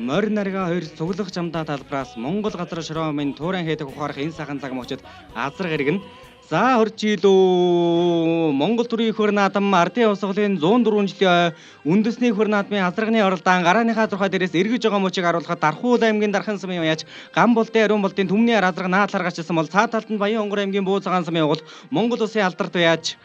Морь нарга хоёр цуглах жамдаа талбараас Монгол газар шороомын тууран хийдэг ухаарах энэ сайхан цаг мөчид азраг иргэн. За хорж илүү Монгол төрийн хөр наадам ардын хувьсгалын 104 жилийн үндэсний хөр наадмын азрагны оролдаан гарааныхаа зурхай дээрээс эргэж байгаа мөчийг харуулахад Дархуул аймгийн Дархан сумын яач Гам болдын Ариун болдын Түмний азраг наадлаар гарчсан бол цаа талд нь Баян онгор аймгийн Буу цагаан сумын угал Монгол улсын алдарт яаж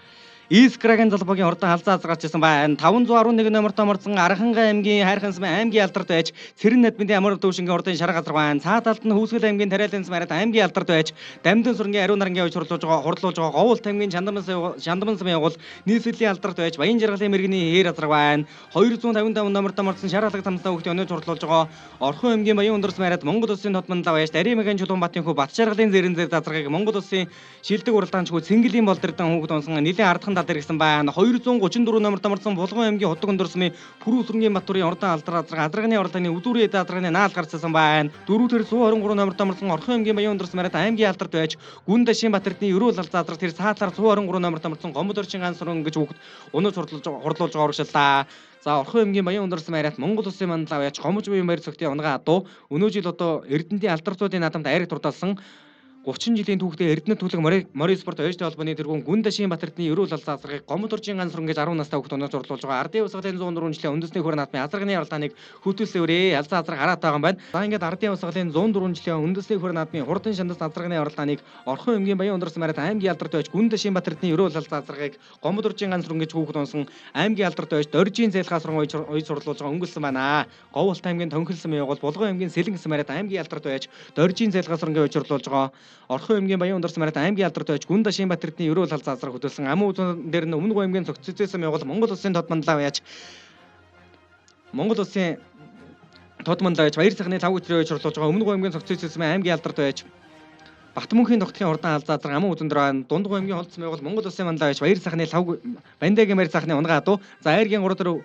Искрагийн золбогийн хурдан халзаа азгарч ирсэн байна. 511 номертой морцсон Архангай аймгийн Хайрхан сумын аймгийн алдарт байж Цэрэн надмын амар дүүшингийн урдын шарга газар байна. Цаа талд нь Хүүсгэл аймгийн Тариалан сум хараад аймгийн алдарт байж Дамдын сүрэнгийн Ариун нарангийн үеч хурлуулж байгаа хурлуулж байгаа Говьл аймгийн Шандаман сумын явуул нийслэлийн алдарт байж Баян жаргалын мэрэгний хээр азраг байна. 255 номертой морцсон шар алга тамсаа хүүхдийн өнөөж хурлуулж байгаа Орхон аймгийн Баян өндөр сум хараад Монгол улсын тод манлаа баяж Даримагийн Чулуунбатын хүү Бат жаргалын зэрэн зэр зазрагийг Монгол улсын шилдэг уралдаанч хүү Цэнгэлийн болдордон хүүхэд унсан нэлээд ардхан тал иргсэн байна. 234 номерт амарсан Булган аймгийн Худаг өндөр сумын Пүрүү сүрэнгийн Батүрийн урдан алдар азраг азрагны уралдааны үзүүрийн эд азрагны наал гарцсан байна. Дөрөвдөр 123 номерт амарсан Орхон аймгийн Баян өндөр сум хараад аймгийн алдарт байж Гүн дашийн Батэрдний ерөөл алзаа азраг тэр цаатлаар 123 номерт амарсан Гомод орчин ганц сүрэн гэж хүүхэд өнөө хурлуулж байгаа урагшлаа. За Орхон аймгийн Баян өндөр сум хараад Монгол улсын манлаа яаж Гомож буян баяр цогтын унгаа адуу өнөө жил одоо Эрдэнтийн алдарцуудын наадамд айраг турдалсан 30 жилийн түүхтэй Эрдэнэт түлэг Мори спорт оёжтой холбооны тэргүүн Гүн дашийн Батэрдний ерөөл алзаа азаргыг Гомод оржийн ганц сүрэн гэж 10 настай хүүхэд өнөөж хурлуулж байгаа. Ардын хувьсгалын 104 жилийн үндэсний хөр наадмын азарганы оролдааныг хөтөлсөн өрөө алзаа азарга хараад байгаа юм байна. За ингээд ардын хувьсгалын 104 жилийн үндэсний хөр наадмын хурдан шандас азарганы оролдааныг Орхон аймгийн Баян өндөр сумаарт аймгийн алдарт байж Гүн дашийн Батэрдний ерөөл алзаа азаргыг Гомод оржийн ганц сүрэн гэж хүүхэд унсан аймгийн алдарт байж Доржийн зээлхаас руу оёж хурлуулж байгаа өнгөлсөн байна. Говьлт аймгийн Тонхилсан явуул Булган аймгийн Сэлэн сумаарт аймгийн алдарт байж Доржийн зээлхаас руу оёж хурлуулж байгаа Орхон аймгийн Баян өндөр сумаарт аймгийн алдарт байж Гүн дашийн Батэрдний ерөөл алзаа азраг хөтөлсөн Амуу үзүүн дээр нь Өмнө Говь аймгийн Цогццсэн явуул Монгол улсын тод манлаа яаж Монгол улсын тод манлаа байж Баяр сайхны лав өдрөө оёж хурлуулж байгаа Өмнө Говь аймгийн Цогццсэн аймгийн алдарт байж Батмөнхийн тогтхын хурдан алзаа азраг Амуу үзүүн дээр байна. Дунд Говь аймгийн Холдсон явуул Монгол улсын манлаа байж Баяр сайхны лав Бандагийн баяр сайхны унгаа адуу. За айргийн 3 дөрөв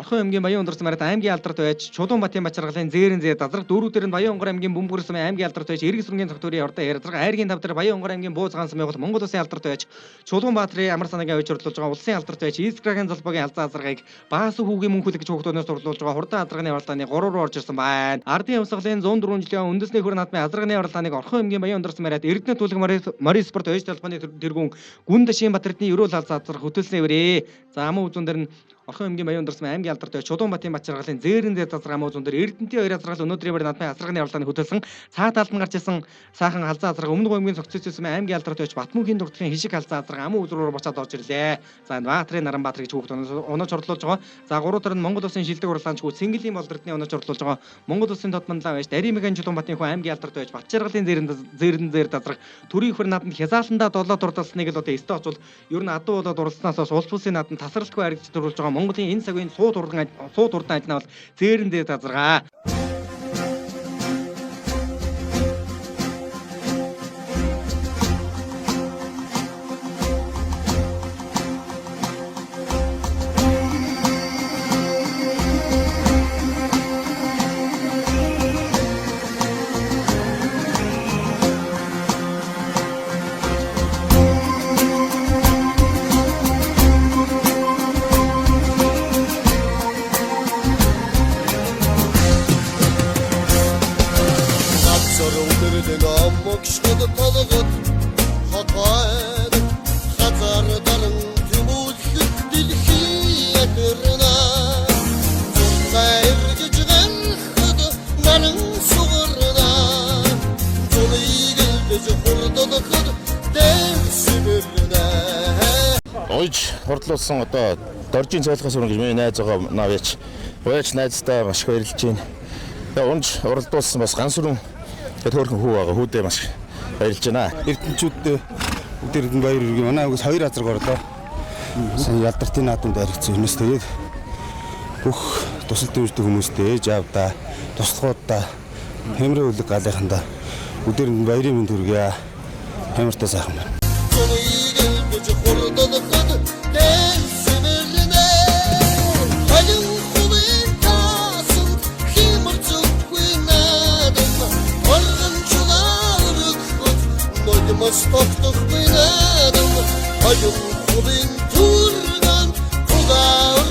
Орхон аймгийн Баян өндөр сумаарт аймгийн алдарт байж Чулуунбатын Бачаргалын зээрэн зээр дазраг дөрүүдээр нь Баян онгор аймгийн Бөмбөр сумын аймгийн алдарт байж Эрг сүрэнгийн цогтөрийн ордон ярзраг айргийн тав дээр Баян онгор аймгийн Буу цагаан сумын бол Монгол улсын алдарт байж Чулуунбаатрын амар санаагийн авч хурлуулж байгаа улсын алдарт байж Искрагийн золбогийн алзаа азаргыг Баасу хүүгийн мөнхөл гэж хүүхдүүднээс хурлуулж байгаа хурдан азарганы оролдооны 3 руу орж ирсэн байна. Ардын хувьсгалын 104 жилийн үндэсний хөр наадмын азарганы оролдооныг Орхон аймгийн Баян өндөр сумаарт Эрдэнэ түлэг Мори спорт оёж толгойн тэргүүн Гүн дашийн Батэрдний ерөөл алзаа азарга хөтөлсөн эврээ. За амуу үзүүн дээр нь Орхон аймгийн Баян өндөр сумын аймгийн алдарт байж Чулуунбатын Бачаргалын зээрэн зээр зазраг амуу зүүн дээр Эрдэнтийн хоёр азаргал өнөөдрийн бэр наадмын азарганы оролдооны хөтөлсөн цаа талд нь гарч ирсэн сайхан халзаа азарга Өмнө Говь аймгийн Цогцсон сумын аймгийн алдарт байж Батмөнхийн дугтлагын хишиг халзаа азарга амуу үзүүр рүү буцаад орж ирлээ. За энэ Баатрын Наранбаатар гэж хүүхэд онооч хурлуулж байгаа. За гурав дээр нь Монгол улсын шилдэг уралдаанч хүү Цэнгэлийн болдордны онооч хурлуулж байгаа. Монгол улсын тод манлаа байж Даримагийн Чулуунбатын хүү аймгийн алдарт байж Батчаргалын зээрэн зээр зазраг төрийн хөр наадманд хязааландаа долоо дурдалсныг л одоо өстө очвол ер нь адуу болоод уралдаснаас хойш улс улсын наадманд тасралтгүй харигдж төрүүлж байгаа Монголын энэ цагийн сууд хурдан ажнаа бол зээрэн зээр зазаргаа. Газар өдөрлөг омогшгод толгод хотойд хазар даран тэмүүлэхэд дэлхий ятарна. Зурцай эргэж гарахад наран сугарна. Зулыг элдэж хурдлахад дэвсмэрнэ. Ойж хурдлуулсан одоо Доржийн цайлгаас өрн гэж миний найз байгаа навьяач. Уяач найздаа маш их баярлж байна. Тэгээ унж уралдуулсан бас ганц сүрэн хөөрхөн хүү байгаа. Хүүдээ маш их баярлж байна. Эрдэнчүүддээ бүгд эрдэнэ баяр хүргэе. Манай үгээс хоёр азраг орлоо. Сайн ялдартын наадамд аригдсан юмс тэгээд бүх тусал дэмждэг хүмүүстээ ээж аавдаа, туслахуудаа, хэмрээ үлэг галынхандаа бүгд эрдэнэ баярын мэнд хүргэе. Хэмэртэй сайхан байна. Зулыг элдэж хурдлахад дэвсмэрнэ. Халин хувийн таасанд химэр зүггүй наадам. Оргон чулаар өгөхөд нулимс тогтохгүй наадам. Халин хувийн түргэн тугаар